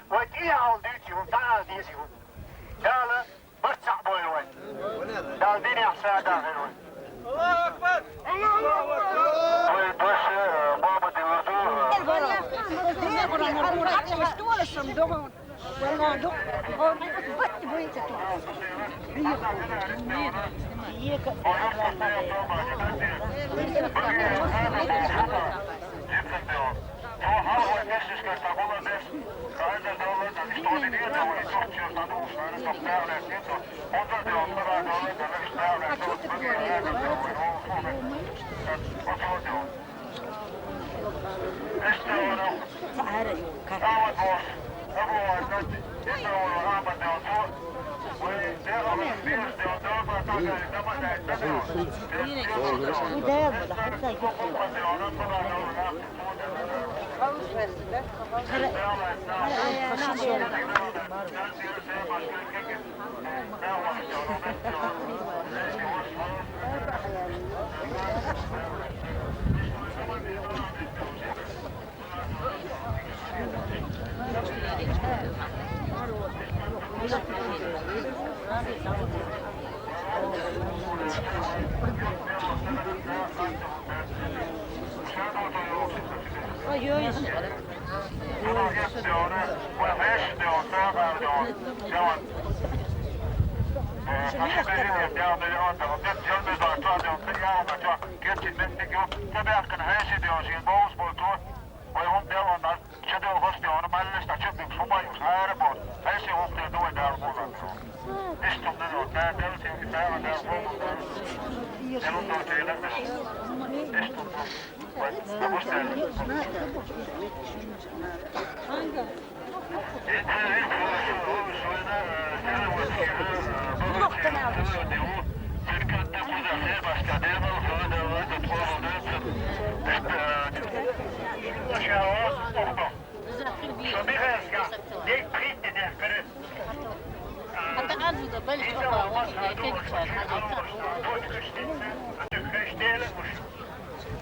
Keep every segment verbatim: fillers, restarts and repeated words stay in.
Вай тӀехьа дуьйцу хӀума, дӀаала деза хӀума. Дала барт цхьаъ бойла вай. Дала динехь сагӀа дагӀийла вай. Вай дош, э, Мохьмад Юрду, э,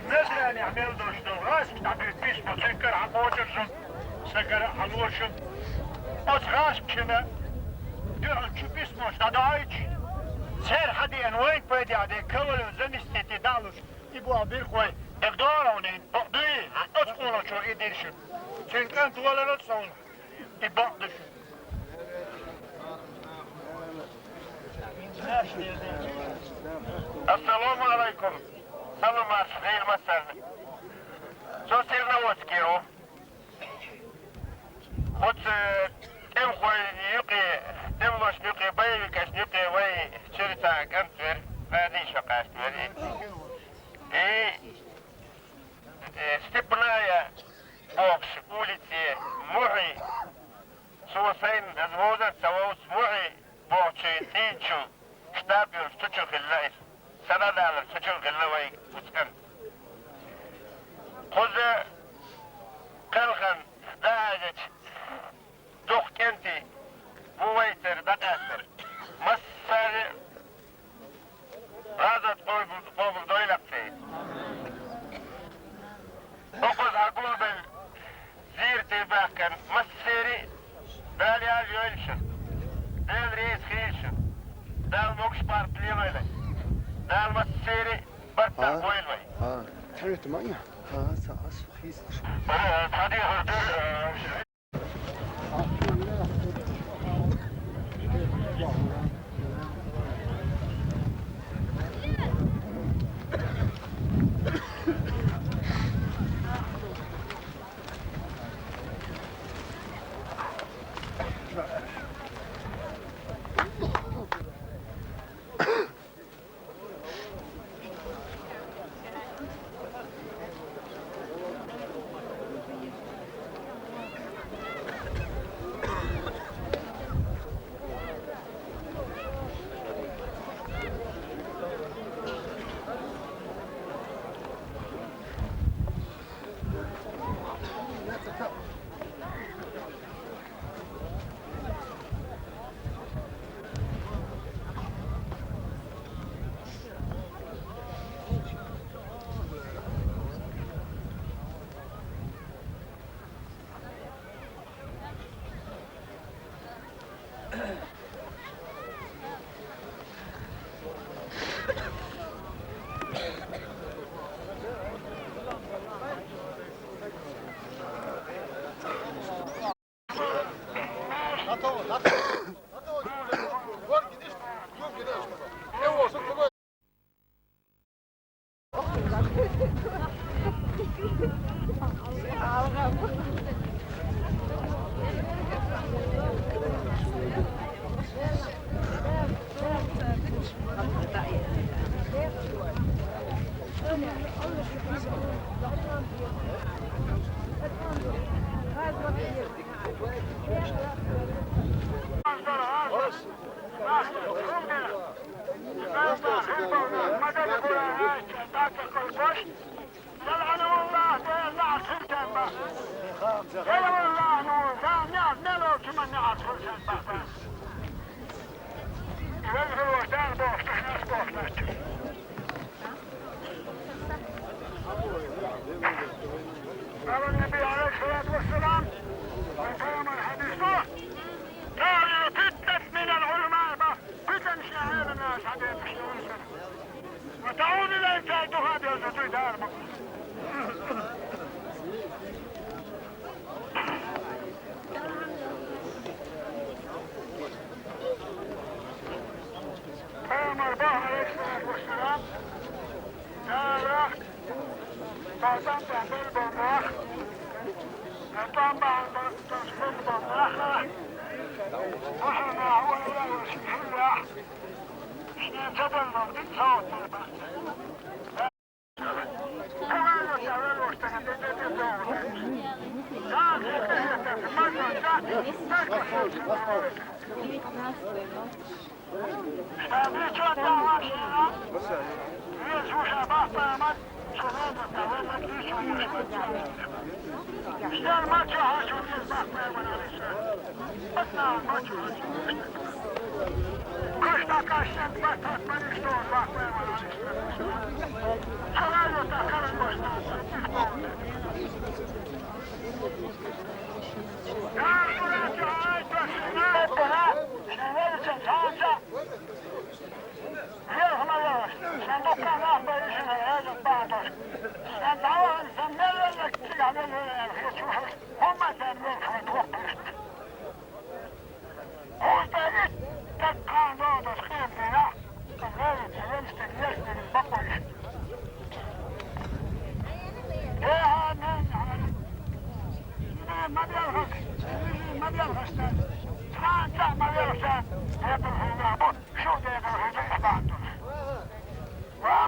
Мезаранехь мел долуш долу гӀазкхи дӀабуьйцу письмо, цуьнгара хьан кхочуршун, сагара хьан лошун. Оцу гӀазкхашна дуьхьал чу письмош дӀадоуьйтуш, церан хьадеана вайна пайдехь дерг Ковалев заместитель дӀа а луш, и боху бирхой дагадогӀу хьуна, бакъ дуй? Оцу къоначо и дира шуна. Цуьнан кӀант валар оцу хьуна. И бакъ ду шуна. Ассаламу алайкум. Салам марш хир массарна. Со Серноводский ву. Оцу тӀемахойн юкъе, тӀемалошна юкъе, боевикашна юкъе вай чуьра цхьа кӀант вара, вай дийша кхаьчна вара. И, э, Степная бохуш улице Мухьи, цо сайна, аса вовзар ца вовза, Мухьи бохучийн цӀийначу штаб йолуш цу чу хилла иза. Сан а далар цу чу хилла вай оцу кӀант. Кхуза кхелхана дӀаьхьачу дукха кӀентий бу вайцара дӀакъаьстар. Массаьрга а гӀазот къобал-, къобалдойла-кх церан. Бакъоза хьан гулбелла зерате баьхкина массеран а Дала ял йойла шуна. Дела реза хуьлда шуна. Дала могуш-паргӀат лелойла. Дала массеран а барт цхьаъ бойла вай. ХӀан? ХӀан? Цхьа дехар дара, э, يلعنهم الله، دير نعس في الجنة. يلعنهم الله، نور، دار نعس، نلو كما نعس في الجنة. يلعنهم الله، دار بوخ، نعس بوخ، نعس. قال النبي عليه الصلاة والسلام، من كلام الحديث، دار فتنة من العلماء، فتن شعير الناس، هذه الفتنة. وتعود إلى إنتاج هذه الفتنة. Peygamber aleyhissalatu vesselam, Teala, Peygamber bol bak, Peygamber bol bak, Muhammed ve ala Resulullah, işte, tadın, tadın, tadın.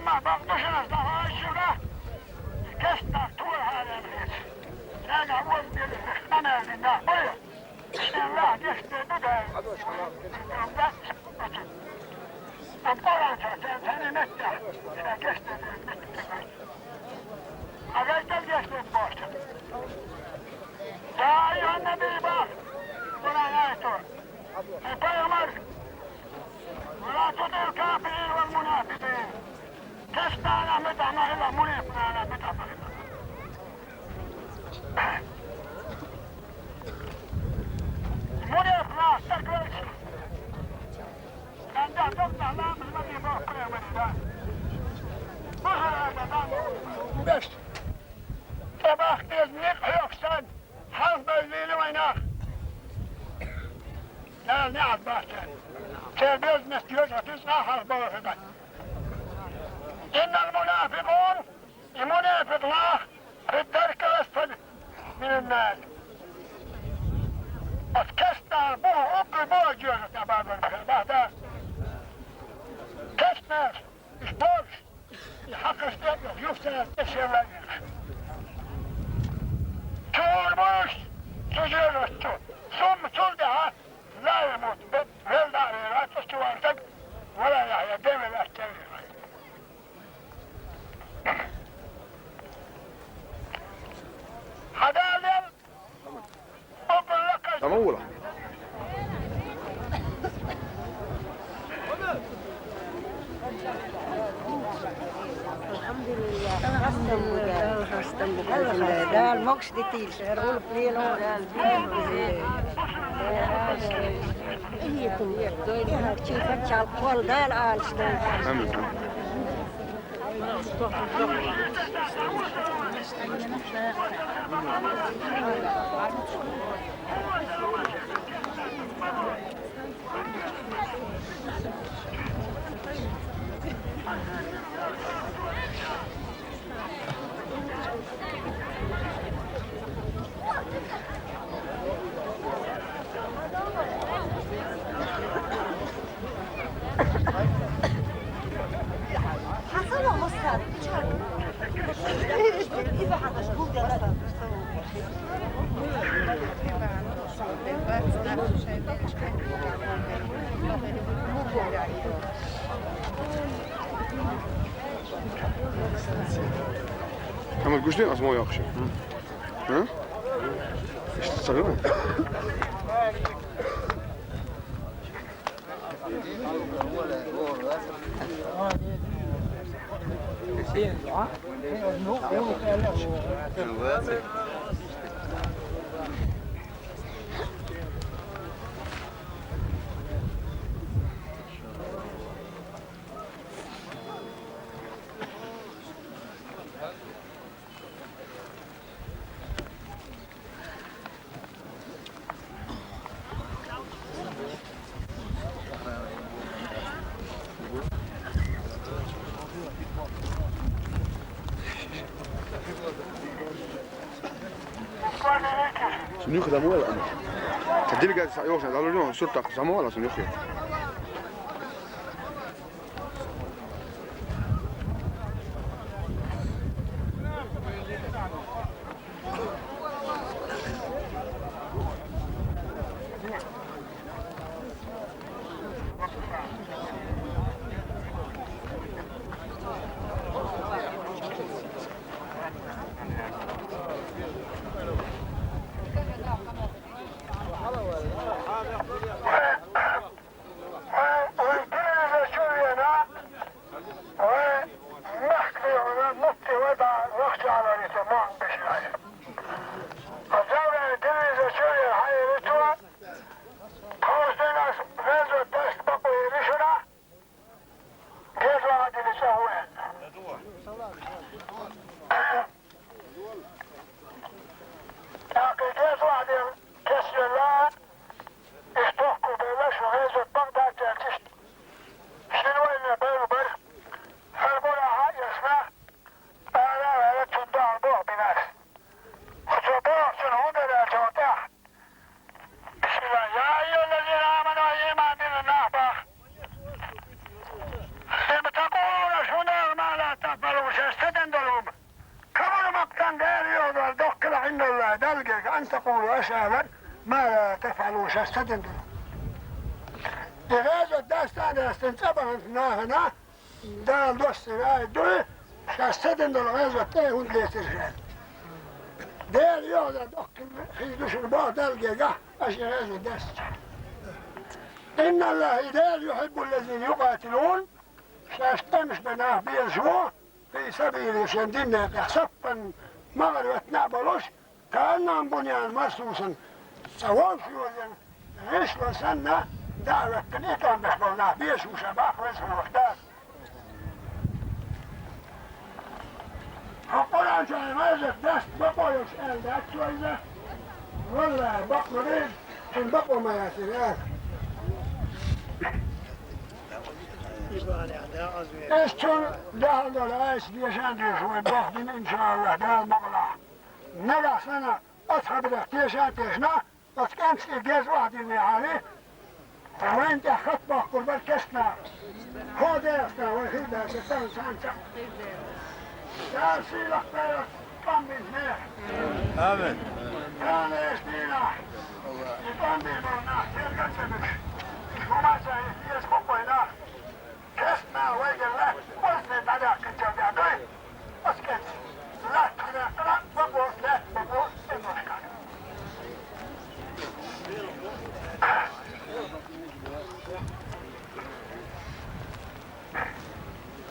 Ama bak, düşünün, daha şurada. Kes bak, tuğla halen kes. Sen de vur, bir ıhtan elinde, buyur. Allah geçti, bu da. Ondan çıkmasın. Sen koran sen, sen seni met ya. Sen geçti, met. Haber gel, geçti, borç. Ya, ya Nebi, bak. Buna ne dur? Peygamber. ولا تطع الكافرين والمنافقين. Kes de ana müdahale ile, münafıklara müdahale ile. Münafıklar da görsün. Ben de çok da lan, bizim bir bak, buraya bak. Bu kadar da lan. Beş. Sabah gezmek yoksan, halk birliğini oynar. Ya ne yapmak sen? Serbest mesleği atın, sağ halk bağırır. إن المنافقون, münafıklar, في الدرك الأسفل من النار. At kesme bu, o bu, bu acıyor, sabah böyle, sabah da. Kesme, iş boş. Hak istemek yok, yoksa eşeğe verir. Çoğurmuş, çocuğu tuttu. Sun, sun daha, la yamut, ve, ve la yamut, tutuvarsak, ve la yahya, demir açacak. Hadi alayım. Tamam oğlum. Elhamdülillah. Hastam bu da. Hastam bu da. Dal moks ditil. Şer olup lino. Dal. İyi kum. Dal. Çiğ çal kol dal alıştı. Tamam. Tamam, güçlü az mı yakışır? Hı? İşte sarı mı? Сунуьхи дан вала ама. Делегация йохна далур, суртах замала сунуьхи. Вай, вай, диназа чу вена, вай, махкли вена, мутти вада, вахчала рита, ман бишай. Азавра диназа чу вена, хайри туа, тхозденас веза даст бакъу иришуна, геза адили чавуэн. ТӀаккха геза ваъдин кесвелла, иш тохкабелла шу гъезот Багъдад чӀертишт. Шин вайна белбар, хӀарбура гьа ясна, бара вара чудда албух бинас. Хъуцо бохчун гьундара чотах. Бисмилла. Я айюхаллазина аману, иман дила нах бах. Лима такъулуна, шуна ма ла тафъалун, шаштадин долум. Кабура мактан, дер йодар, доккила гӀиндалла, Далгега, ан такъулу, ашалар, ма ла тафъалу, шаштадин долум. И гъезот дастан дастан цӀабахант нахана, Дала доссира ай дуй, шаштадин долу гӀезот тӀе хӀунда лецира шаьш. Дера йоӀ дан доккхина хир ду шуна боху Далгега, аша гӀезот дастча. Инналлаха, и Дела, юхиббуллазина юкъатилун, шаьш тӀемаш бен нах безаш ву, фи сабили, шен динна тӀехь саппан магӀар веттина а болуш, Кааннан буньян марсусан, цӀа вовшах йолчун гӀишло санна, дӀа а веттина, и тӀом беш болу нах безаш ву ша бах веза хьуна Дала. Хьо Къуръан чохь гӀазот даста бакъо йолуш аьлла дац цо иза? Валлахи, бакъо дийр, хьуна бакъо ма яцара ала. Иза цунна дахьал долу айса дешан деш вайн бахдина, иншааллахӀ, Дала мукъалахь. Нагахь санна, оцу хабарах теша а тешна, оцу кӀентан и геза охьадиллинехьара, вайна тӀехь хатта боккхур бара кестнах. ХӀо дехна вай хир даьлча, царна цхьаьна ца. Дала сийлахь-пайлах тӀом бинчу нехан. Амин. Дала эшна дийнахь, и тӀом бийр болу нах тергал ца буьгуш, и хӀума а ца хӀиттина, еза бу вай нах. Кестнах вайгара латта кӀорзане дӀадаьккхинчарга дуй, оцу кӀентан латта хьадаьккхина, бакъо, лаьтта бакъо, тӀе бошкахь.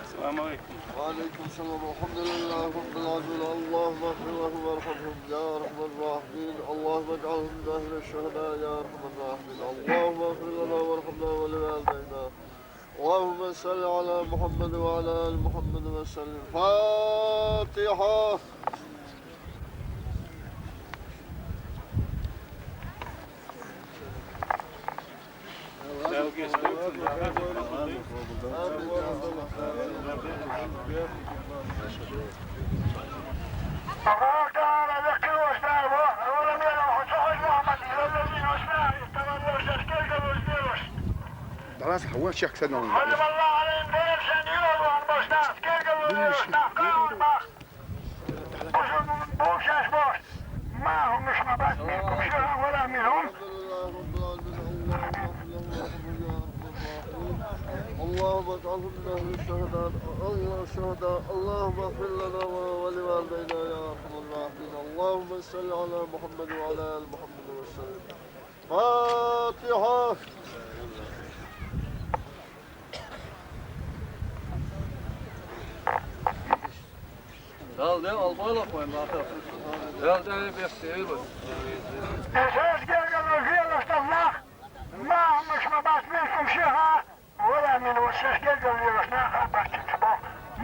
السلام عليكم. وعليكم السلام. الحمد لله رب العالمين. اللهم اغفر لهم وارحمهم يا أرحم الراحمين. اللهم اجعلهم من أهل الشهداء يا أرحم الراحمين. اللهم اغفر لنا وارحمنا ولوالدينا. اللهم صل على محمد وعلى آل محمد وسلم. فاتحة. Дала сахьа ван чехка санна. Хьалла валла гӀалайм, дерришан йола ван башта, кегал валла нах, кагӀур бах. Бушун бу шаьш бохуш. Ма хӀум муш ма бац, мин кум шуьра вала мин хӀум. اللهم اجعلهم من أهل الشهداء، الله الشهداء، اللهم اغفر لنا ولوالدينا يا أرحم الراحمين. اللهم صل على محمد وعلى آل محمد وسلم. فاتحة. Dal de al bala koyma. Dal de bir seyir. Esas gelgen özel Allah. ما مش مبعث منكم شيخا ولا من وسيس جدل لي بس ما خبرت تبع.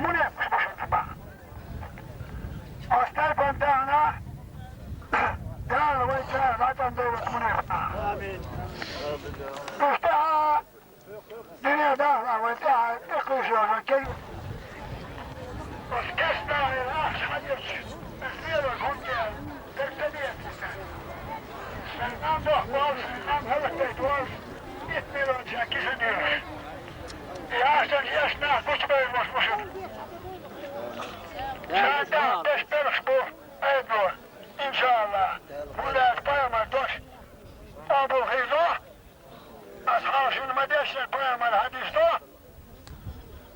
من يمش مش تبع. أستاذ بندانا دار ويتا لا تندر من يفنا. آمين. Dünya dağlar ve dağ, yıkılışıyor ve gel. Kes dağlar, ah, hadi. Mesleğe bak, hoca. Sen ne bak, bak, sen ne bak, bak. Gitmiyor, çekişin diyor. Ya sen yaşına, kuş bey boşmuşsun. Sen de beş beş bu, ey bu. İnşallah. Bu da bayramlar, dost. Abu Feyzo. أصحاب شنو ما ديش البيان مال حديث ده؟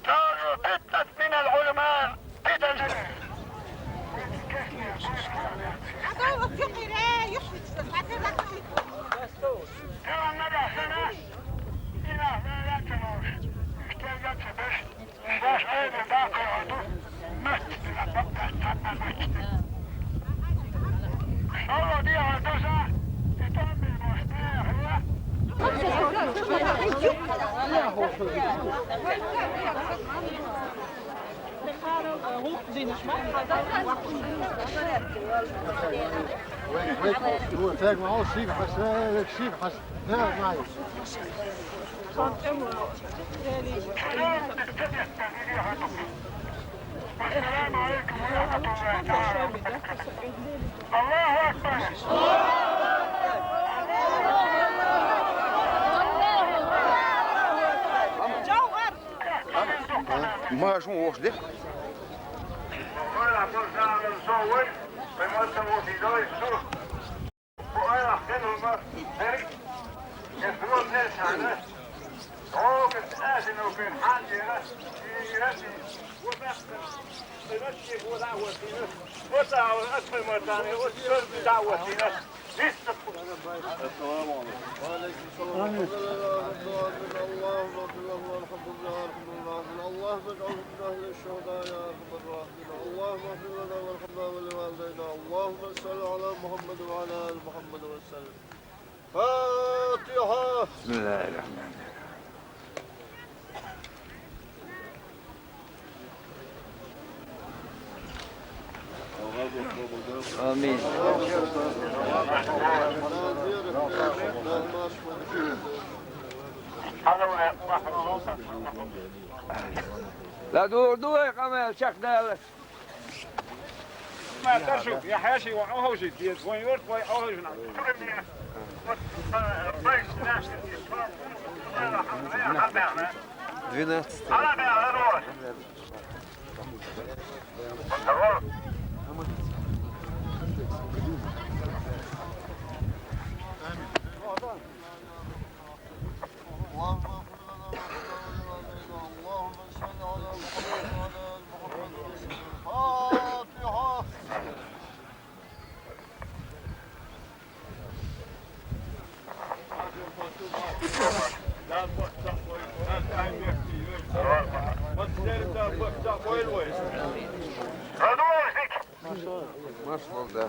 قالوا فتنة من العلماء، فتن. هذا هو الفقه، لا يحدث، بعدين لا تحدث. ترى النبي صلى الله عليه وسلم، إلى ما لا تنوش، احتاجت بس. Wait, wait, wait. Take my own sheep. I say, sheep. ما شو وش ده؟ السلام عليكم. وعليكم السلام ورحمة الله وبركاته. اللهم صل على محمد وعلى آل محمد. اللهم اجعلهم من أهل الشهداء يا أرحم الراحمين. اللهم اغفر لنا وارحمنا ولوالدينا. اللهم صل على محمد وعلى آل محمد وسلم. فاتحة. بسم الله الرحمن الرحيم. آمين. لا، دور، دور، يا قمر، شيخ دالك. ما تشوف، يا حاشي، وعوها وجد، يا زوين ورد، وعوها وجد. Двенадцать. اللهم اغفر لنا ولوالدينا. اللهم صل على محمد وعلى آل محمد وسلم. الفاتحة. ما شاء الله، ده.